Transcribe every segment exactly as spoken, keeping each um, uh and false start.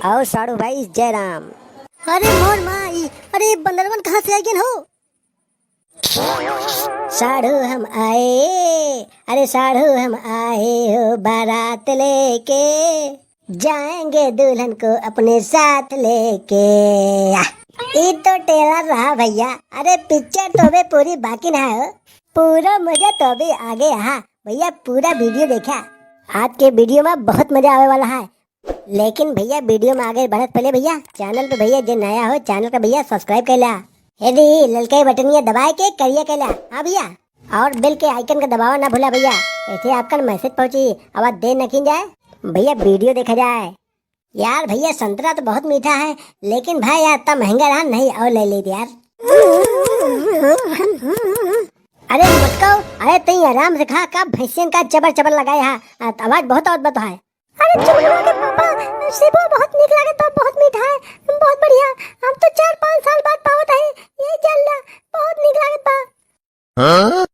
और साढ़ू भाई जय राम। अरे मोर माई, अरे बंदरवन कहाँ से आ गए हो? साढ़ू हम आए, अरे साढ़ू हम आए हो बारात लेके, जाएंगे दुल्हन को अपने साथ लेके। आ, ई तो trailer रहा भैया, अरे picture तो अबे पूरी बाकी ना हो, पूरा मजा तो अभी आगे रहा भैया, पूरा video देखा। आज के video में बहुत मजा आवे वाला है। लेकिन भैया, video में आगे बढ़त पहले भैया, channel पे भैया जे नया हो, channel का भैया subscribe कर ला। हे दी, ललके बटनिया दबाए के करिया कर ला। हाँ भैया, और bell के icon का दबावा ना भूला भैया, ऐसे आपका message पहुँची, आवाज देर न की जाए भैया, video देखा जाए। यार भैया, संतरा तो बहुत मीठा है, लेकिन भाई यार, इतना महंगा रहा नहीं, और ले ले यार। अरे मुटकाओ, अरे तई आराम से खा, का भैंसियन का चबर चबर लगाए हा, आ, आवाज बहुत आवत बा तोहार। अरे चुलबुलवा के पापा, सेबो बहुत नीक लागत बा, बहुत मीठा है, बहुत बढ़िया। हम तो चार पाँच साल बाद पावत है, ये जल्ला बहुत नीक लागत बा। हाँ?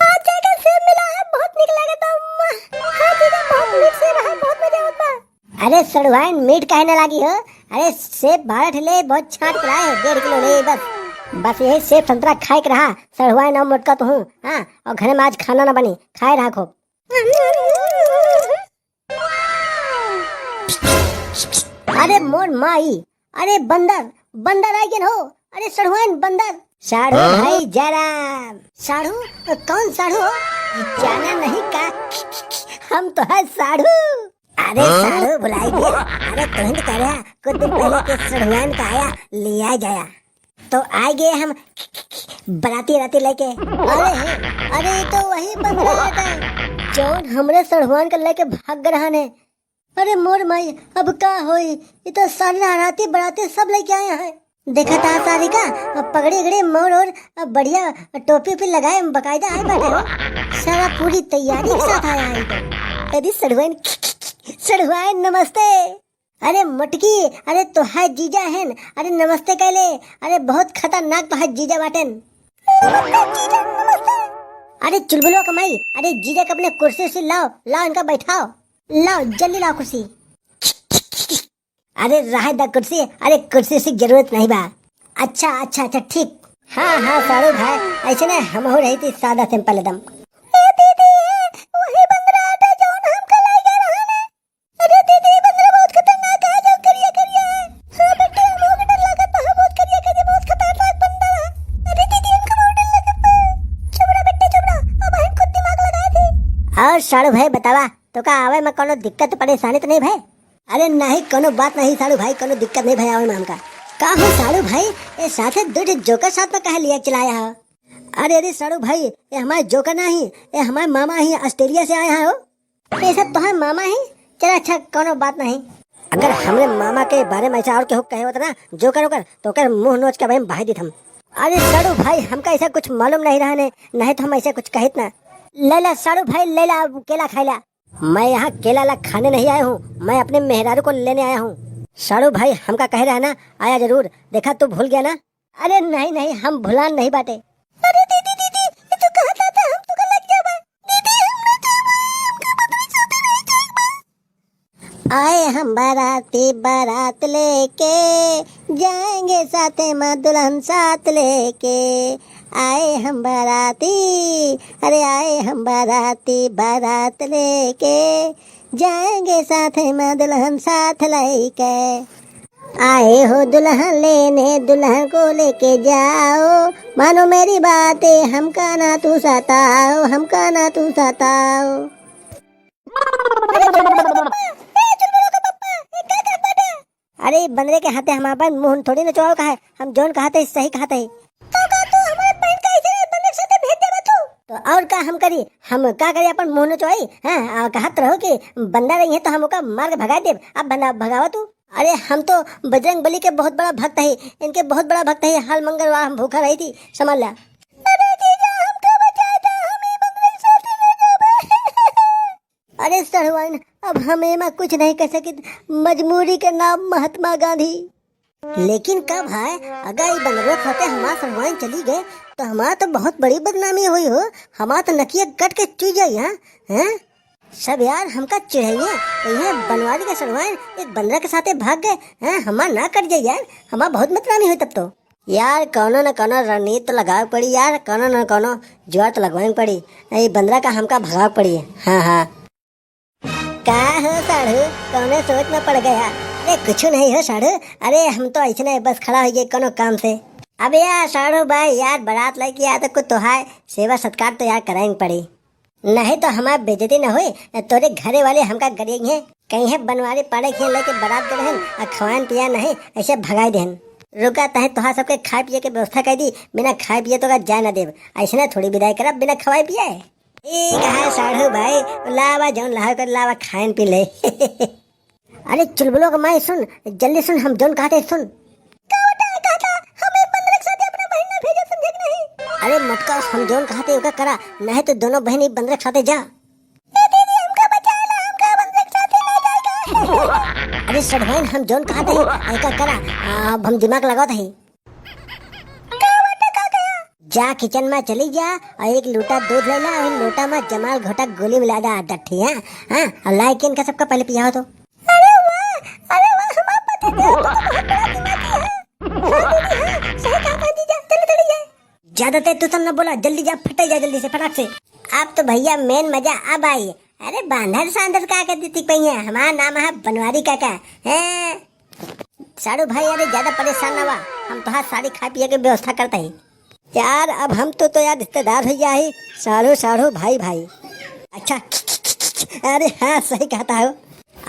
आज जाकर सेब मिला है, बहुत नीक लागत बा। हाँ जीजा, बहुत मीठ सेब है, बहुत मजा आवत बा। अरे सड़ुआइन, मीठ काहे ना लागी हो? अरे सेब बारह ठे ले, बहुत छांट के लाए हैं, डेढ़ किलो ले बस। बस यही सेब संतरा खाए के रहा, सड़ुआइन और मोटका तो हूँ। हाँ, और घरे में आज खाना ना बनी, खाए रहा खूब। अरे मोर माई, अरे बंदर, बंदर आ गए हो। अरे सड़ुआइन बंदर। साढ़ू हाँ? भाई जयराम। साढ़ू? कौन साढ़ू हो? जाना नहीं का? हम तो है साढ़ू। अरे हाँ? साढ़ू बुलाई दिया। अरे तुहिन तो कह रहा, कुछ दिन पहले के सड़ुआइन का आया, ले आ जाया। तो आ गए हम बराती राती लेके। अरे हे, अरे ये तो वही बंदर है, जौन हमरे सड़ुआइन का लेके भाग गए रहन है। अरे मोर माई, अब का होई? ये तो सारी राती बराती सब लेके आए हैं। देखा था सारी का, अब पगड़ी गड़ी मोर और अब बढ़िया टोपी ओपी लगाए, बकायदा आए बैठे हो। सारा पूरी तैयारी के साथ आया है ये तो। अरे सड़ुआइन, सड़ुआइन नमस्ते। अरे मोटकी, अरे तोहार जीजा हन, अरे नमस्ते कहले, अरे बहुत खतरनाक तोहार जीजा बाटेन। नमस्ते जीजा, नमस्ते। अरे चुलबुलवा क माई, अरे जीजा के अपने कुर्सी से लाओ, लाओ इनका बैठाओ, लाओ जल्दी लाओ कुर्सी। अरे रहे दा कुर्सी, अरे कुर्सी से जरूरत नहीं बा। अच्छा, अच्छा, अच्छा, ठीक। हाँ, हाँ, साढ़ू भाई, ऐसे ना हमहू रही थी सादा simple एकदम। ए दीदी, ए, वही बंदरा आटे जौन हमका लई गए रहने। अरे दीदी, बंदरा बहुत खतरनाक है, जो करिया करिया है। हाँ बेटा, हमहू के डर लागत बा, बहुत करिया करिया, बहुत खतरनाक बंदरा है। अरे दीदी, हमका बहुत डर लागत बा। चुप रह बेटा, चुप रह, अब हम खुद दिमाग लगाए थे। और साढ़ू भाई बतावा, तोका आवे में कौनो दिक्कत परेशानी तो नहीं भय? अरे नहीं, कौनो बात नहीं साढ़ू भाई, कौनो दिक्कत नहीं भय आवे में हमका। का हो साढ़ू भाई, ए साथे दो ठे जोकर साथ में काहे लिया चलाया हो? अरे, अरे साढ़ू भाई, ए हमारे जोकर ना ही, ए हमारे मामा ही, ऑस्ट्रेलिया से आए हैं हो। ये सब तोहार मामा ही? चला अच्छा, कौनो बात नहीं। अगर हमरे मामा के बारे में ऐसा और केहू कहे होता ना, जोकर ओकर, तो ओकर मुंह नोच के भाई हम बाही देत हम। अरे साढ़ू भाई, हमका ऐसा कुछ मालूम नहीं रहा ने, नहीं तो हम ऐसा कुछ कहित ना। ले ला साढ़ू भाई, ले ला, अब केला खाई ला। मैं यहाँ केला ला खाने नहीं आया हूँ, मैं अपने मेहरारू को लेने आया हूँ। साढ़ू भाई, हमका कहे रहा ना, आया जरूर, देखा तू भूल गया ना। अरे नहीं, नहीं, हम भुलान नहीं बाटे। अरे दीदी, दीदी, ये तो कहा था, हम तो लग जाबा। दीदी, हम ना जाबा, हमका बदरी साथे रह जाए बा। आए हम बाराती बारात लेके, जाएंगे साथे मा दुल्हन साथ लेके। आए हम बाराती, अरे आए हम बाराती बारात लेके, जाएंगे साथे मा दुल्हन साथ लेके। आए हो दुल्हन लेने, दुल्हन को लेके जाओ, मानो मेरी बातें, हमका ना तू सताओ, हमका ना तू सताओ। अरे चुलबुला के पप्पा, ए चुलबुला के पप्पा, ए का कहत बाटे? अरे बंदरे के हाथे हम अपन मुंह थोड़ी नचवाओ का है, हम जौन कहत है सही कहत है। तो का तू हमारे बहन का ऐसे बंदर के साथे भेज देबा तू? तो और का हम करी, हम का करी, अपन मुंह नचवाई? हाँ, आ, कहत रहो कि बंदर रही है तो हम ओका मार के भगा देब, अब बंदा भगावा तू। अरे हम तो बजरंग बली के बहुत बड़ा भक्त है, इनके बहुत बड़ा भक्त है, हर मंगलवार हम भूखा रही थी, समझ ला। अरे जीजा, हमका बचाए दा, हम ई बंदर के साथे रह जाबे। अरे सड़ुआइन, अब हम एमा कुछ नहीं कर सकित, मजबूरी के नाम महात्मा गांधी। लेकिन का भाई, अगर ई बंदरवा के साथे हमार सड़ुआइन चली गए, तो हमार तो बहुत बड़ी बदनामी होई हो, हमार तो नकिया कट के चुइ जाई, हाँ? हैं? सब यार हमका चिढ़इए, कहिए बनवारी के सड़वाइन एक बंदरा के साथे भाग गए, हैं? हमार ना कट जाई यार, हमार बहुत बदनामी होई तब तो। यार कौनो न कौनो रणनीति तो लगावे पड़ी यार, कौनो न कौनो जुगाड़ तो लगवावे पड़ी, ये बंदरा का हमका भगावे पड़ी। हाँ, हाँ। का हो साढ़ू, कौने सोच में पड़ गया? अरे कुछ नहीं हो साढ़ू, अरे हम तो ऐसे नहीं बस खड़ा हो गए कोनो काम से। अब यार साढ़ू भाई यार, बारात लेके आए तो कुछ तोहार सेवा सत्कार तो यार कराएंगे पड़ी, नहीं तो हमार बेइज्जती न होई। तोरे घरे वाले हमका गरियइहें, कहिए बनवारी पाड़े के लेके बारात गए हैं, आ खवाएन पिया नहीं, ऐसे भगाई देहन। रुका तहे तोहार सबके खाए पिए के व्यवस्था कर दी, बिना खाए पिए तो का जाए ना देब, ऐसे ना थोड़ी विदाई करब बिना खवाए पिए। ठीक है साढ़ू भाई, लावा जौन लावे कर लावा, खाएन पी ले। अरे चुलबुलो के माई सुन, जल्दी सुन, हम जौन कहते सुन। का बेटा कहता, हम एक बंदर के साथ अपना बहिन ना भेजब, समझे कि नहीं? अरे मटका, हम जौन कहते ओका करा, नहीं तो दोनों बहिन एक बंदर के साथे जा। ए दीदी, हमका बचा ला, हमका बंदर के साथे ले जाएगा। अरे सड़वाइन, हम जौन कहते हैं एका करा, आ, अब हम दिमाग लगावत है। का बाटे, का कहा? जा किचन में चली जा और एक लोटा दूध ले ला और लोटा में जमाल घोटा गोली मिला दा, आठ दस ठे, हाँ? हाँ, और लाइके इनका सबका पहले पियाओ तो। अरे वाह, अरे वाह, हमार पति देव, तू तो बहुत बड़ा दिमागी है। हाँ दीदी, हाँ, सही कहा बहन जी, जा, चलो, चलो, जा। ज्यादा ते तू सब न बोला, जल्दी जा, फटे जा जल्दी से, फटाक से। अब तो भैया मेन मजा अब आई। अरे बांधर सांधर का कर देती पहिया, हमार नाम है बनवारी काका। हैं? साढ़ू भाई, अरे ज्यादा परेशान ना हुआ, हम तोहार सारी खाए पिए के व्यवस्था करते हैं। यार, अब हम तो, तो यार रिश्तेदार हो गया है, साढ़ू, साढ़ू, भाई, भाई। अच्छा, अरे हाँ, सही कहता हो।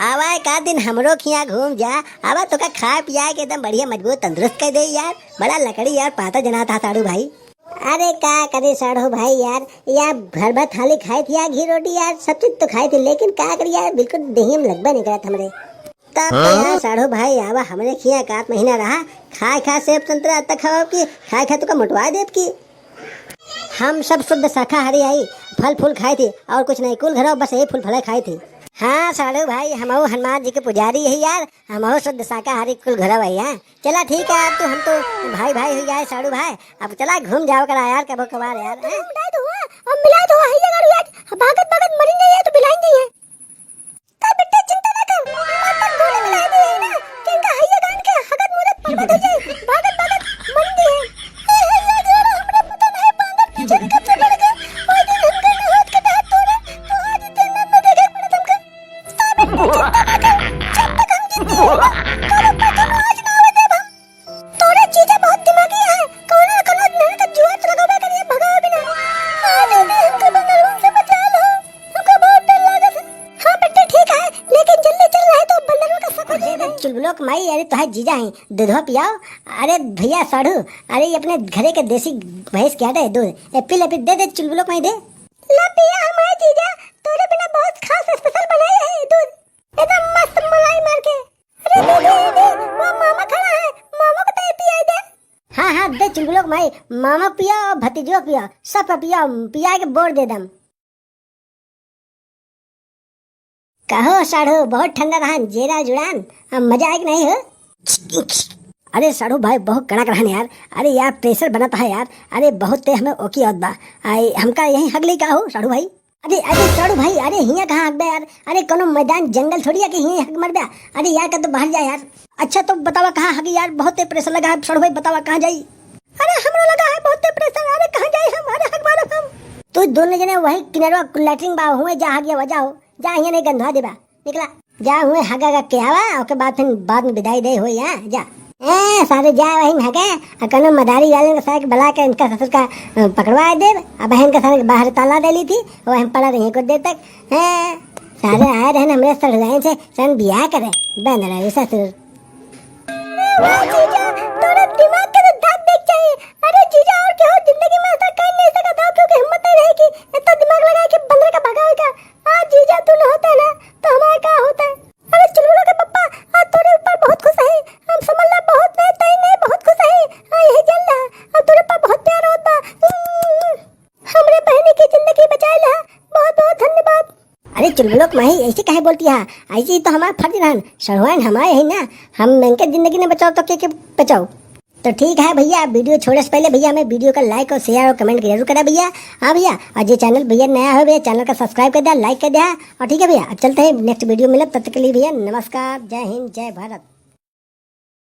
आवा का दिन हमरो खिया घूम जा, आवा तोका खाए पिया के एकदम बढ़िया मजबूत तंदुरुस्त कर दे यार। बड़ा लकड़ी यार पाता जना था साढ़ू भाई। अरे का करे साढ़ू भाई यार, यार भर भर थाली खाई थी यार, घी रोटी यार, सब चीज तो खाई थी, लेकिन का करी यार, बिल्कुल देही में लगबे नहीं करत हमरे। तब तो यार साढ़ू भाई आवा हमरे खिया, एक आध महीना रहा, खाए खा सेब संतरा अत्ता खाओ की, खाए खा तोका मोटवा देब की। हम सब शुद्ध शाकाहारी आई, फल फूल खाई थी और कुछ नहीं, कुल घरों बस यही फूल फले खाई थी। हाँ साढ़ू भाई, हमहू हनुमान जी के पुजारी यही यार, हमहू शुद्ध शाकाहारी कुल घरों आई। हाँ चला ठीक है, अब तो हम तो भाई भाई हो गया है साढ़ू भाई, अब चला घूम जाओ करा यार कबो कभार यार। तो हैं? मिला दो, अब मिला दो, है ये गाड़ी आज, भागत भागत मरेंगे ये तो मिलाएंगे ये। का बेटा चिंता ना कर, माता गोली मिला दी है ना, कि इनका हैया गान के हगत मुरत परगट हो जाए, भागत भागत मन दी है। ए हैया जोड़ा हमरे पता नहीं बांदर पीछे कब से बढ़ गए, ओए दिन हमके न होत के डहर तोरे, तो आज इतने न देखे पड़त हमका। का बेटा चिंता ना कर, जब तक हम जिंदा हैं ना, तोरे ऊपर कोनो आँच ना आवे देब हम। तोरे जीजा बहुत दिमागी है, कौनो न कौनो मेहनत जुआर तो लगावे करिए, भगावे बिना। आ दीदी, हमके बंदरवन से बचा लो, हमका बहुत डर लागत है। हाँ बेटे, ठीक है, लेकिन जल्दी चल, नहीं तो बंदरवन का शक हो जाएगा। चुलबुलो के माई, अरे तोहार जीजा है, दूधवा पियाओ। अरे भैया साढ़ू, अरे ये अपने घरे के देसी भैंस के आटे है दूध, ए पी ले, पी, दे दे चुलबुलो के माई, दे। ला पिया हमारे जीजा, तोरे बिना बहुत खास स्पेशल बनाए है दूध, एकदम मस्त मलाई मार के। अरे दे, दे, दे, वो मामा खड़ा है, मामा को तो पियाई दे। हाँ, हाँ, दे चुलबुलो के माई, मामा पिया और भतीजो पिया, सब पिया, पिया के बोर दे दम। कहो साढ़ू, बहुत ठंडा रहा जेरा जुड़ान, अब मजा आए कि नहीं हो? अरे साढ़ू भाई, बहुत कड़क रहन यार। अरे यार, प्रेशर बनत है यार। अरे बहुत तेज हमें ओकी आवत बा। आई, हमका यहीं हग ले का हो साढ़ू भाई? अरे, अरे, साढ़ू भाई, अरे, हियाँ कहाँ हगबे यार? अरे, कोनो मैदान, जंगल थोड़ी है कि हियाँ हग मरबे? अरे यार, का तो बाहर जा यार। अच्छा, तो बतावा कहाँ हगी यार? बहुत तेज प्रेशर लगा है, साढ़ू भाई, बतावा कहाँ जाई? अरे, हमरो लगा है बहुत तेज प्रेशर। अरे, कहाँ जाई हम? अरे, हग मारब हम। तू दोनों जने वही किनारवा लैट्रिन बा, हुए जा हगिया, जाओ। जा, हियाँ नहीं गंधवा देबा। निकला। जा हुए हगा हगा के आवा, ओके बाद फिर बाद में विदाई दे होई, हाँ, जा। ए, सारे जा वहीं हगे, आ कनो मदारी वाले के साथ बुला के इनका ससुर का, अ, पकड़वा देब। अब इनका सारे के बाहर ताला दे ली थी, वो हम पड़ा रही कुछ देर तक। हैं, सारे आए रहे हमरे ससुराल से, सन बियाह करे, बंद रहे ससुर। अरे वाह जीजा, तोरा दिमाग के तो दांत देख चाहिए। अरे जीजा, और क्या हो जिंदगी में ऐसा कर नहीं सका था, क्योंकि हिम्मत नहीं रही कि इतना दिमाग लगा के बंदर का भगावे का। आज जीजा तू न होता ना, तो हमारा क्या होता है? अरे चुलबुलो के पप्पा, आज तोरे ऊपर बहुत खुश है। हम समझ ला बहुत नहीं, तई नहीं बहुत खुश है। हाँ, यही जान ला, अब तोरे ऊपर बहुत प्यार होत बा। हमरे बहनी की जिंदगी बचाए ला, बहुत बहुत धन्यवाद। अरे चुलबुलो के माई, ऐसे काहे बोलती है? ऐसे ही तो हमारा फर्ज रहन, सड़वाइन हमारे है ना, हम इनके जिंदगी न बचाओ तो के के बचाओ? तो ठीक है भैया, वीडियो छोड़े से पहले भैया हमें वीडियो का like और share और comment जरूर करा भैया। हाँ भैया, और जे channel भैया नया हो भैया, channel का subscribe कर दिया, like कर दिया। और ठीक है भैया, अब चलते हैं next वीडियो मिलब, तब तक के लिए भैया नमस्कार, जय हिंद, जय भारत।